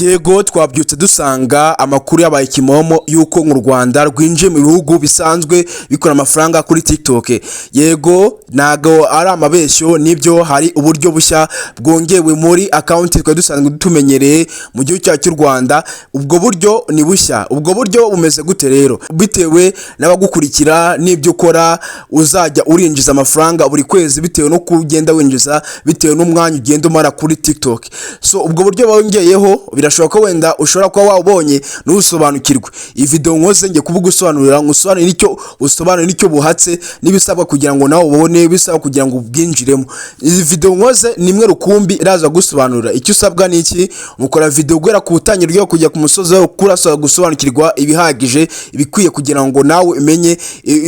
Yego, twabyutse dusanga amakuru yabaye kimomo y'uko mu Rwanda rwinjiye mu bihugu bisanzwe bikora amafaranga kuri TikTok. Yego, ntago ari amabeshyo, nibyo, hari uburyo bushya bwongewe muri account twari dusanzwe tumenyereye mu gihugu cyacu cy'u Rwanda. Ubwo buryo ni bushya. Ubwo buryo bumeze gute rero? Bitewe n'abagukurikira n'ibyo ukora, uzajya urinjiza amafaranga buri kwezi bitewe no kugenda winjiza, bitewe n'umwanya ugenda umara kuri TikTok. So ubwo buryo bongeyeho, birashoboka ko wenda ushobora kuba wawubonye ntusobanukirwe. Iyi video nkoze ngiye kubugusobanurira, ngusobanurire icyo usobanure n'icyo buhatse n'ibisabwa kugira ngo nawe ubone ibisabwa kugira ngo ubwinjiremo. Iyi video nkoze ni imwe rukumbi iraza gusobanurira. Icyo usabwa ni iki? Mukora video guhera ku butangiriro kujya ku musozi, kurasaba gusobanukirwa ibihagije, ibikwiye kugira ngo nawe umenye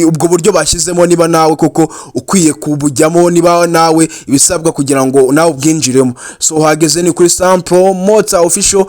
ubwo buryo bashyizemo, niba nawe koko ukwiye kubujyamo, niba nawe ibisabwa kugira ngo nawe ubwinjiremo. So uhageze ni kuri Sam Promoter Official,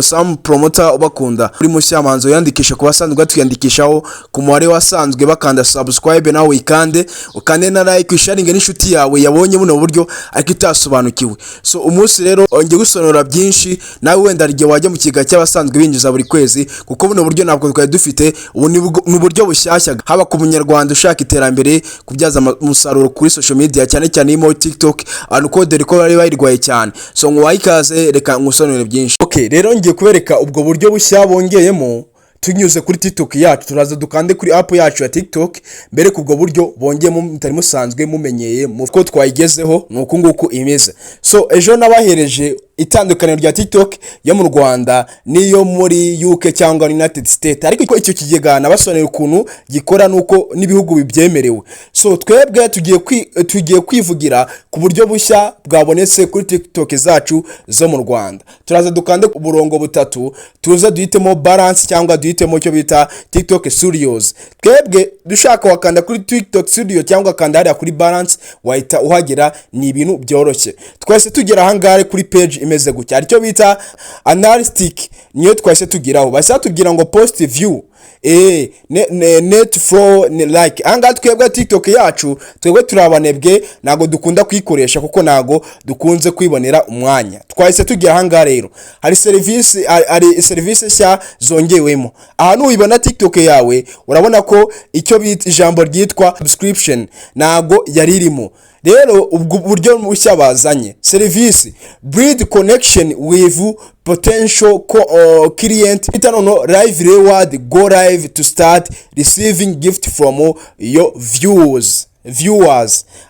Sam Promoter ubakunda. Uri mushya, manzo yandikisha ku basanzwe batwiyandikishaho ku mubare wasanzwe bakanda subscribe, nawe uyikande, ukande na like, usharinge n'inshuti yawe yabonye buno buryo ariko itasobanukiwe. So umunsi rero ngiye gusobanura byinshi, nawe wenda igihe wajya mu kiga cy'abasanzwe binjiza buri kwezi, kuko buno buryo ntabwo twari dufite. Ubu ni uburyo bushyashya, haba ku munyarwanda ushaka iterambere, kubyaza umusaruro kuri social media, cyane cyane irimo TikTok, abantu ko dore ko bari bayirwaye cyane. So nguhaye ikaze, reka ngusobanurire byinshi. Okay, rero ngiye kubereka ubwo buryo bushya bongeyemo tunyuze kuri TikTok yacu. Turaza dukande kuri app yacu ya TikTok mbere ubwo buryo bongeyemo mutari musanzwe mumenyeye mu ko twayigezeho. Ni uku nguku imeze. So ejo nabahereje itandukaniro rya TikTok yo mu Rwanda n'iyo muri UK cyangwa United States, ariko icyo kigega nabasobanurira ukuntu gikora nuko n'ibihugu bibyemerewe. So twebwe tugiye kwivugira ku buryo bushya bwabonetse kuri TikTok zacu zo mu Rwanda. Turaza dukande uburongo butatu, tuze duhitemo balance cyangwa duhitemo icyo bita TikTok Studios. Twebwe dushaka wakanda kuri TikTok Studio cyangwa ukanda hariya kuri balance, wahita uhagera, ni ibintu byoroshye. Twese tugera ahangaha kuri page imeze gutya, hari icyo bita analytic, niyo twahise tugeraho. Bahise batubwira ngo post view, net flow ne, like ahangaha twebwe TikTok yacu, twebwe turi abanebwe, ntabwo dukunda kuyikoresha kuko ntabwo dukunze kwibonera umwanya. Twahise tugera ahangaha rero, hari serivisi nshya zongewemo. Aha nuyibona TikTok yawe, urabona ko icyo bita ijambo ryitwa subscription ntabwo yari irimo. Rero ubwo buryo bushya bazanye serivisi build connection with potential client, ita noneho live reward, go live to start receiving gift from your viewers.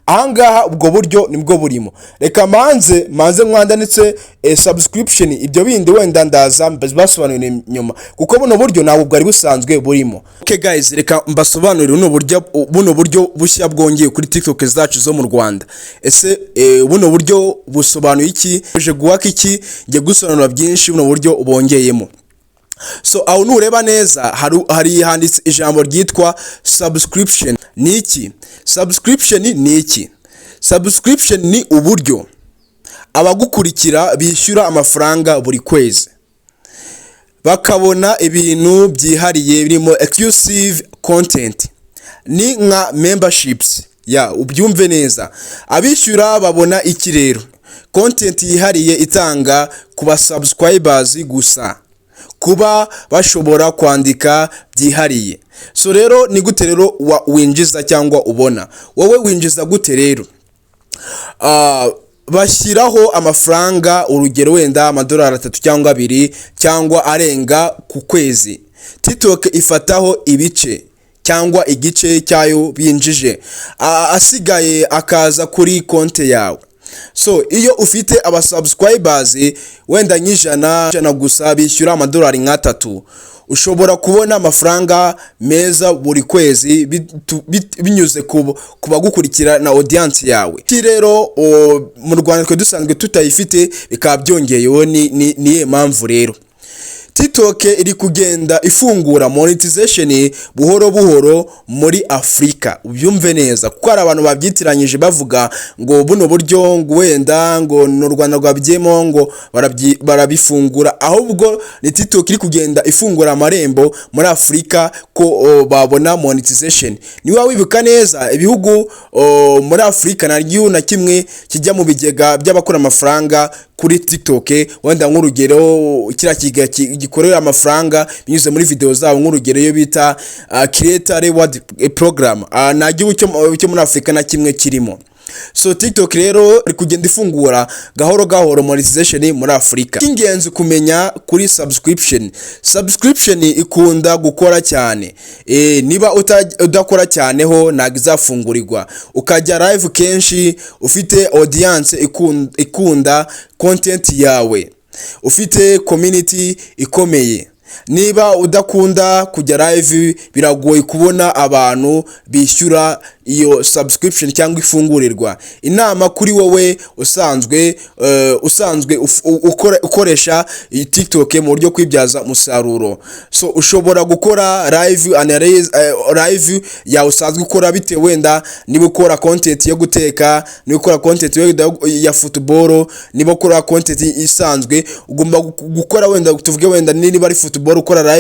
Ahangaha ubwo buryo nibwo burimo. Reka manze mwandanditse subscription, ibyo bindi wenda ndaza mbasobanurire nyuma, kuko buno buryo ntabwo bwari busanzwe burimo. Okay guys, reka mbasobanurire buno buryo bushya bwongeye kuri TikTok zacu zo mu Rwanda. Ese buno buryo busobanuye iki? Buje guhaka iki? Ngiye gusobanura byinshi buno buryo bongeyemo. So aho nureba neza hari handitse ijambo ryitwa subscription. Ni iki subscription? Ni iki subscription? Ni uburyo abagukurikira bishyura amafaranga buri kwezi bakabona ibintu byihariye birimo exclusive content. Ni nka memberships ya, ubyumve neza. Abishyura babona iki rero? Content yihariye itanga ku ba subscribers gusa, kuba bashobora kwandika byihariye. So rero ni gute rero winjiza cyangwa ubona wowe winjiza gute rero? Bashyiraho amafaranga, urugero wenda amadolari 3 cyangwa 2 cyangwa arenga ku kwezi. TikTok ifataho ibice cyangwa igice cyayo binjije, asigaye akaza kuri konti yawe. So iyo ufite aba subscribers wenda nk'ijana ijana gusa bishyura amadolari nk'3, ushobora kubona amafaranga meza buri kwezi binyuze ku bagukurikira na audience yawe. Iki rero mu Rwanda twe dusanzwe tutayifite, bikaba byongeyeho, niye mpamvu rero TikTok iri kugenda ifungura monetization buhoro buhoro muri Afurika. Ubyumve neza, kuko hari abantu babyitiranyije bavuga ngo buno buryo ngo wenda ngo ni u Rwanda rwabigiyemo, ngo barabifungura, ahubwo ni TikTok iri kugenda ifungura amarembo muri Afurika ko babona monetization. Niba wibuka neza, ibihugu muri Afurika nta gihugu na kimwe kijya mu bigega by'abakora amafaranga. kuri TikTok. Wenda nk'urugero, kiriya kigega gikorera amafaranga binyuze muri video zabo, nk'urugero iyo bita Creator Reward Program, nta gihugu cyo muri Afurika na kimwe kirimo. So TikTok rero iri kugenda ifungura gahoro gahoro monetization muri Afurika. Icy'ingenzi kumenya kuri subscription: subscription ikunda gukora cyane. Niba udakora cyane ho ntabwo izafungurirwa. Ukajya live kenshi, ufite audience ikunda content yawe, ufite community ikomeye. Niba udakunda kujya live, biragoye kubona abantu bishyura iyo subscription cyangwa ifungurirwa. Inama kuri wowe usanzwe ukoresha iyi TikTok mu buryo kwibyaza umusaruro: so ushobora gukora live analyze, live yawe usanzwe ukora, bitewe wenda niba ukora content yo guteka, niba ukora content wenda ya football, niba ukora content isanzwe ugomba gukora, wenda tuvuge wenda niba ari football, ukora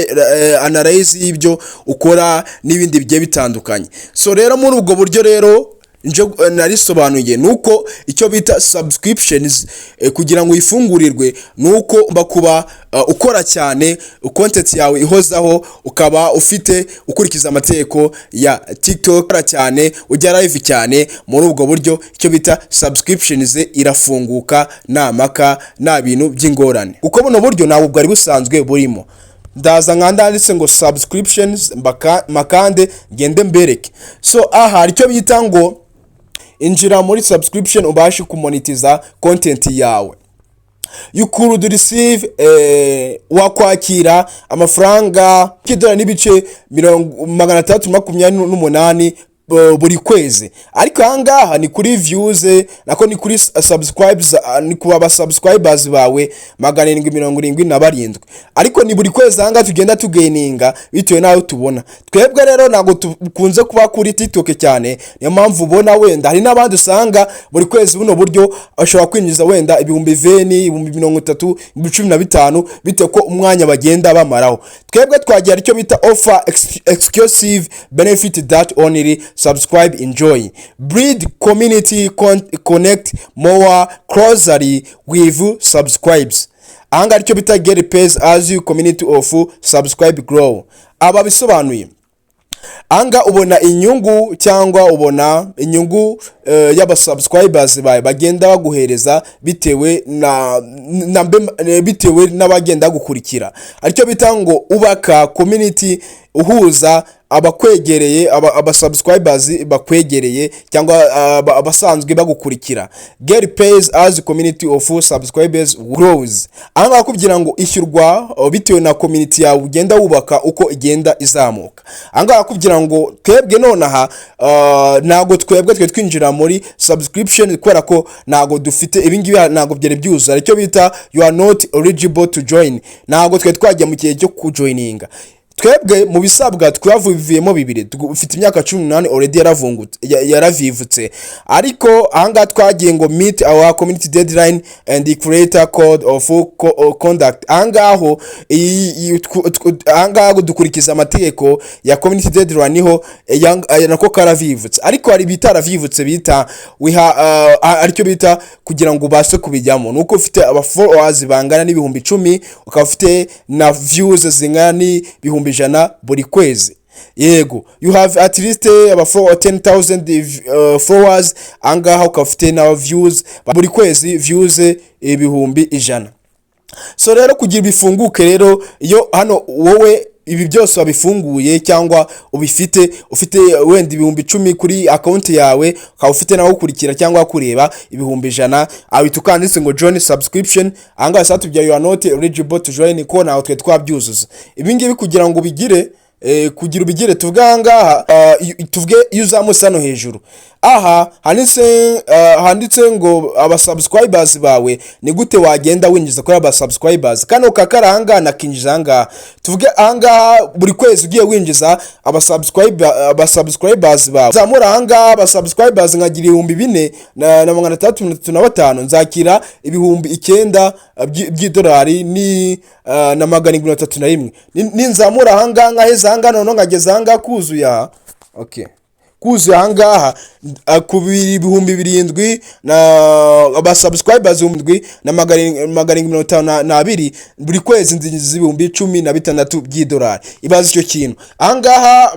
analyze y'ibyo ukora n'ibindi bigiye bitandukanye. So rero muri ubwo buryo rero nje narisobanuye nuko icyo bita subscriptions, kugira ngo uyifungurirwe nuko ugomba kuba ukora cyane, content yawe ihozaho, ukaba ufite ukurikiza amategeko ya TikTok, ukora cyane, ujya live cyane. Muri ubwo buryo icyo bita subscriptions irafunguka nta maka, nta bintu by'ingorane, kuko buno buryo ntabwo bwari busanzwe burimo. Ndaza nkanda handitse ngo subscriptions, makande ngende mbereke. So aha hari icyo bita ngo injira muri subscription ubashe kumonetiza content yawe. You could receive, wakwakira amafaranga k'idolari n'ibice 628 buri kwezi. Ariko ahangaha ni kuri views, nako ni kuri subscribes, ni ku ba subscribers bawe 777, ariko ni buri kwezi. Ahangaha tugenda tugaininga bitewe n'aho tubona. Twebwe rero ntabwo dukunze kuba kuri TikTok cyane, niyo mpamvu ubona wenda hari n'abandi usanga buri kwezi buno buryo ashobora kwinjiza wenda 20,000, 30,000, 15,000, bitewe ko umwanya bagenda bamaraho. Twebwe twagira icyo bita offer exclusive benefit that only subscribe enjoy: build community, connect more closely with subscribes. Ahangaha icyo bita get paid as you community of subscribe grow. Aba bisobanuye ahangaha ubona inyungu, cyangwa ubona inyungu y'abasubscribers bawe bagenda baguhereza bitewe na bitewe n'abagenda gukurikira. Aricyo bita ngo ubaka community, uhuza abakwegereye, abasubscribers bakwegereye cyangwa abasanzwe bagukurikira. Get pays as community of subscribers grows. Aha ngaha kugira ngo ishyurwa bitewe na community yawe ugenda wubaka uko igenda izamuka. Aha ngaha kugira ngo twebwe nonaha ntabwo twebwe twe twinjira muri subscription, kubera ko ntabwo dufite ibingibi, ntabwo byari byuzuye. Icyo bita you are not eligible to join, ntabwo twe twajya mu gihe cyo kujoininga. Twebwe mu bisabwa twavuyemo bibiri: ufite imyaka 18 already, yaravungutse, yaravivutse. Ariko ahangaha twagiye ngo meet our community deadline and the creator code of conduct. Ahangaho ahangaha dukurikiza amategeko ya community deadline, niho nako karavivutse. Ariko hari ibitaravivutse bita wiha, aricyo bita kugira ngo ubashe kubijyamo nuko ufite aba followers bangana n'10,000, ukaba ufite na views zingana n'100,000 buri kwezi. Yego, you have at least aba 10,000 followers, ahangaha ukaba ufite na views buri kwezi, views 100,000. So rero kugira bifunguke rero, iyo hano wowe ibi byose wabifunguye cyangwa ubifite, ufite wenda 10,000 kuri account yawe, ukaba ufite nawe ukurikira cyangwa kureba 100,000, ahita ukanditse ngo join subscription. Ahangaha sasa tubya you are not eligible to join, ko ntawe twe twabyuzuza ibi ngibi kugira ngo ubigire. Kugira ubigire, tuvuge ahangaha, tuvuge iyo uzamutse hano hejuru aha handitse ngo aba subscribers bawe, ni gute wagenda winjiza kuri aba subscribers? Kano kakari ahangaha nakinjiza ahangaha, tuvuge ahangaha buri kwezi ugiye winjiza aba subscribers bawe, zamura ahangaha aba subscribers nkagira 4635, nzakira 9,000 by'idolari ni na 731. Ninzamura ahangaha nkaheza ahangaha, noneho nkageza ahangaha kuzuye aha, okay, Kuzuye ahangaha ku 7000 na aba subscribers 7752, buri kwezi nzinjiza 16,000 by'idolari. Ibaze icyo kintu. Ahangaha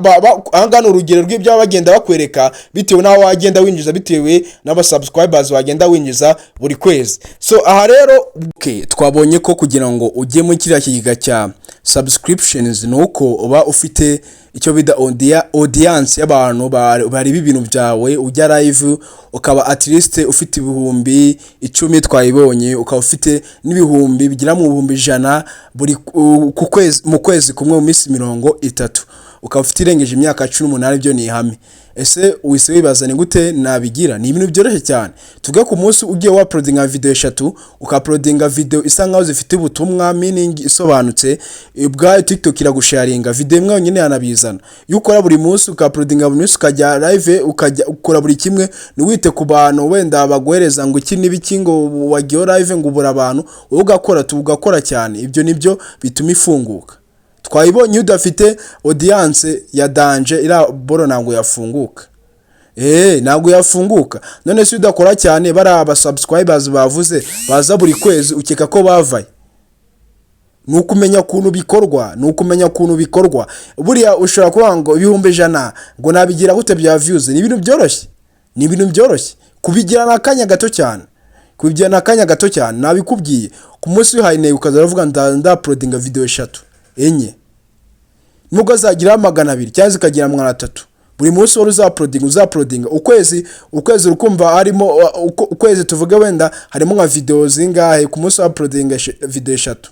ahangaha ni urugero rw'ibyo baba bagenda bakwereka bitewe n'aho wagenda winjiza, bitewe n'aba subscribers wagenda winjiza buri kwezi. So aha rero, okay, twabonye ko kugira ngo ujye muri kiriya kigega cya subscriptions ni uko uba ufite icyo bita audience y'abantu bareba ibintu byawe, ujya live, ukaba at least ufite 10,000, twayibonye, ukaba ufite n'ibihumbi bigera mu 100,000 buri ku kwezi, mu kwezi kumwe, mu minsi 30, ukaba ufite irengeje imyaka 18. Ibyo ni ihame. Ese wise wibaza ni gute nabigira? Ni ibintu byoroshye cyane. Tuvuge ku munsi ugiye wauploadinga video eshatu, ukauploadinga video isa nkaho zifite ubutumwa, meaning isobanutse, ubwayo TikTok iragusharinga. Video imwe yonyine yanabizana. Iyo ukora buri munsi, ukauploadinga buri munsi, ukajya live, ukajya ukora buri kimwe, ntiwite ku bantu wenda baguhereza ngo iki n'ibiki, ngo wagiye live ngo ubura abantu, wowe ugakora tu, ugakora cyane. Ibyo nibyo bituma ifunguka. Twayibonye, iyo udafite audience ya danger, iriya boro ntabwo yafunguka. Ntabwo yafunguka. None se udakora cyane, bariya aba subscribers bavuze baza buri kwezi, ukeka ko bavaye? Ni ukumenya ukuntu bikorwa, ni ukumenya ukuntu bikorwa. Buriya ushobora kuvuga ngo 100,000 ngo nabigira gute bya views? Ni ibintu byoroshye, ni ibintu byoroshye kubigira, ni akanya gato cyane, kubigira ni akanya gato cyane. Nabikubwiye, ku munsi wihaye intego ukaza uravuga ndauploadinga video eshatu, enye, nubwo zageraho 200 cyangwa zikagera 300 buri munsi, wari uzauploadinga, uzauploadinga ukwezi ukumva harimo ukwezi, tuvuge wenda harimo nka video zingahe? Ku munsi wauploadinga video eshatu,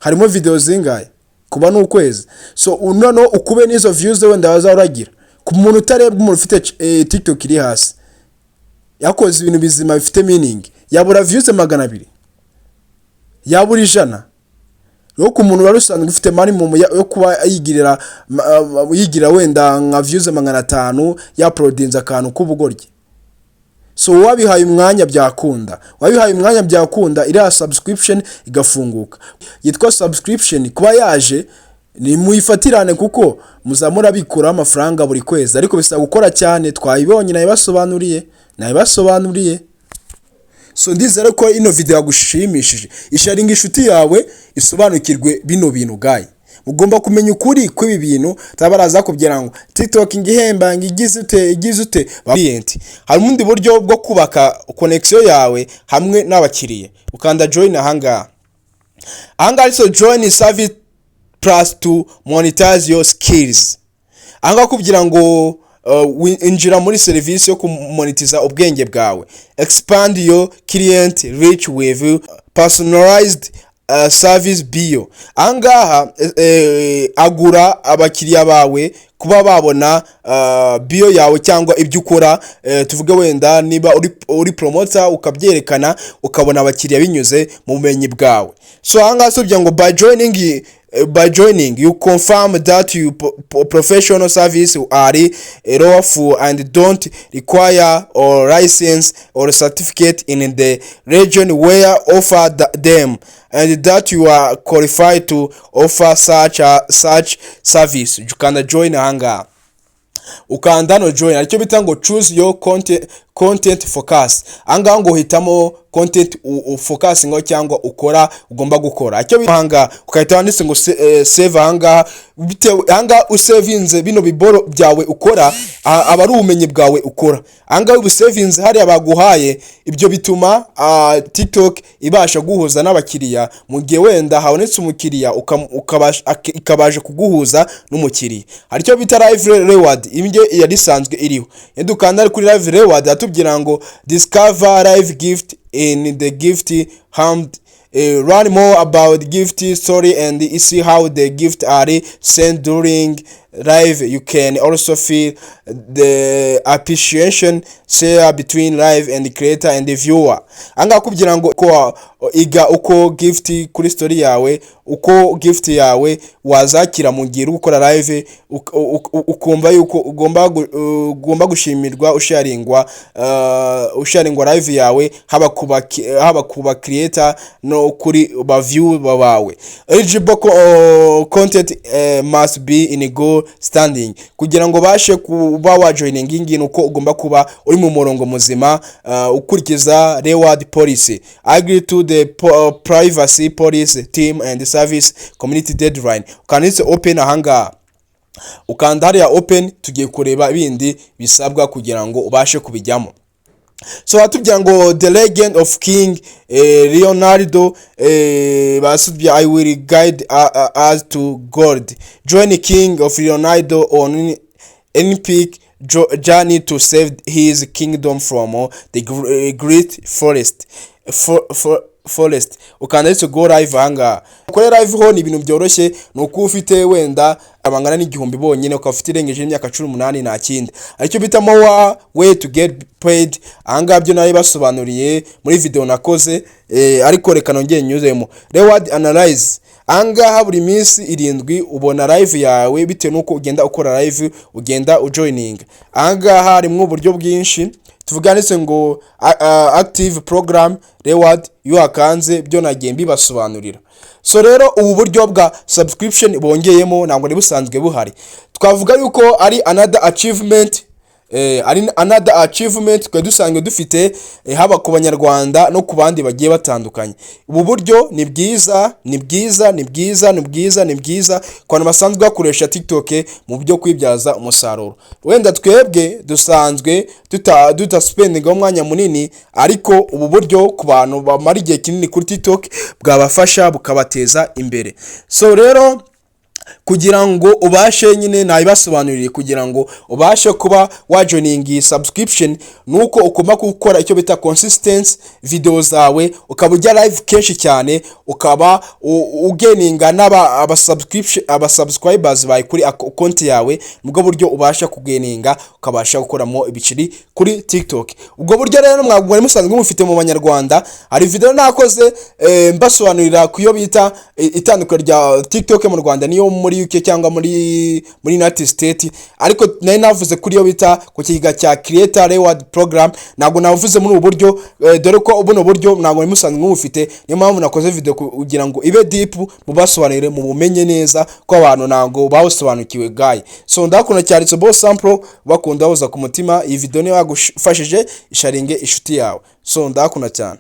harimo video zingahe? Kuba ni ukwezi. So noneho ukube n'izo views wenda waza uragira ku muntu utarebwa, umuntu ufite TikTok iri hasi, yakoze ibintu bizima bifite meaning, yabura views 200, yabura 100? Rero ku muntu wari usanzwe ufite minimum yo kuba yigirira wenda nka views 500, yauploadinze akantu k'ubugoryi. So wabihaye umwanya byakunda, wabihaye umwanya byakunda, iriya subscription igafunguka yitwa subscription. Kuba yaje ni muyifatirane, kuko muzamura bikuraho amafaranga buri kwezi, ariko bisaba gukora cyane. Twayibonye, nabibasobanuriye, nabibasobanuriye. So ndizera ko ino video yagushimishije. Isharinga inshuti yawe isobanukirwe bino bintu. Guy, mugomba kumenya ukuri kw'ibi bintu. Baraza kubwira ngo TikTok ngo ihemba, ngo igize ute, igize ute. Client, hari ubundi buryo bwo kubaka connection yawe hamwe n'abakiriya. Ukanda join ahangaha, ahangaha. So join service plus to monetize your skills. Ahangaha kugira ngo injira muri serivisi yo kumonetiza ubwenge bwawe. Expand your client reach with personalized service bio. Ahangaha agura abakiriya bawe kuba babona bio yawe cyangwa ibyo ukora. Tuvuge wenda niba uri promoter, ukabyerekana, ukabona abakiriya binyuze mu bumenyi bwawe. So ahangaha usibye ngo by joining you confirm that you professional service are lawful and don't require or license or certificate in the region where offer them and that you are qualified to offer such service. Ukanda join ahangaha, ukanda hano join, aricyo bita ngo choose your content focus. Ahangaha ngo uhitamo content ufocusingaho cyangwa ukora, ugomba gukora icyo bita. Ahangaha ukahita wanditse ngo save. Ahangaha bitewe, ahangaha usevinze bino biboro byawe ukora, aba ari ubumenyi bwawe ukora. Ahangaha ubusevinze hariya baguhaye, ibyo bituma TikTok ibasha guhuza n'abakiriya mu gihe wenda habonetse umukiriya, ikabasha kuguhuza n'umukiriya. Hari icyo bita live reward, ibyo yari isanzwe iriho. Iyo dukanda kuri live reward, atubwira ngo discover live gift in the gift hub, learn more about gift story and see how the gift are sent during live. You can also feel the appreciation share between live and creator and the viewer. Ahangaha kugira ngo ko Iga uko gift kuri story yawe, uko gift yawe wazakira mu gihe uri gukora live, ukumva yuko ugomba gushimirwa usharingwa live yawe, haba ku ba creator no kuri ba viewer bawe. Eligible content must be in good standing. Kugira ngo ubashe kuba wajoininga iyi ngiyi, ni uko ugomba kuba uri mu murongo muzima, ukurikiza reward policy, agree to the privacy policy, team and service community deadline. Ukanditse open ahangaha, ukanda hariya open. Tugiye kureba ibindi bisabwa kugira ngo ubashe kubijyamo. So batubwira ngo "The Legend of King Leonardo", basubye "I will guide us to gold. Join King of Leonardo on epic journey to save his kingdom from the great forest." Ukanda go live ahangaha, ukore live ho ni ibintu byoroshye. Ni uko ufite wenda abangana n'1000 bonyine, ukaba ufite irengeje imyaka 18, nta kindi. Aricyo bita more way to get paid. Ahangaha byo nari basobanuriye muri video nakoze, ariko reka nongere nyuzemo reward analyze. Ahangaha buri minsi 7 ubona live yawe, bitewe n'uko ugenda ukora live, ugenda ujoininga. Ahangaha harimo uburyo bwinshi. Tuvuga handitse ngo active program reward, iyo wakanze byo nagiye mbibasobanurira. So rero ubu buryo bwa subscription bongeyemo ntabwo ari busanzwe buhari. Twavuga yuko ari another achievement, ari another achievement twari dusanzwe dufite, haba ku Banyarwanda no ku bandi bagiye batandukanye. Ubu buryo ni bwiza, ni bwiza, ni bwiza, ni bwiza, ni bwiza ku bantu basanzwe bakoresha TikTok mu byo kwibyaza umusaruro. Wenda twebwe dusanzwe tudaspendingaho umwanya munini, ariko ubu buryo ku bantu bamara igihe kinini kuri TikTok bwabafasha, bukabateza imbere. So rero kugira ngo ubashe nyine, nabibasobanuriye, kugira ngo ubashe kuba wajoininga iyi subscription, nuko ugomba gukora icyo bita consistency video zawe, ukaba ujya live kenshi cyane, ukaba ugaininga n'aba aba subscription, aba subscribers bawe kuri konti yawe. Nibwo buryo ubasha kugaininga, ukabasha gukoramo ibiceri kuri TikTok. Ubwo buryo rero mwari musanzwe mufite mu Banyarwanda. Hari video nakoze, mbasobanurira ku yo bita itandukano rya TikTok mu Rwanda niyo muri UK cyangwa muri United States, ariko nari navuze kuri yo bita ku kigega cya Creator Reward Program. Ntabwo navuze muri ubu buryo, dore ko buno buryo ntabwo mwari musanzwe mubufite. Niyo mpamvu nakoze video kugira ngo ibe deep, mubasobanurire, mubumenye neza, ko abantu ntabwo bawusobanukiwe guy. So ndakunda cyane, so boss sample bakunda bahoza ku mutima. Iyi video niyo yagufashije, isharinge inshuti yawe. So ndakunda cyane.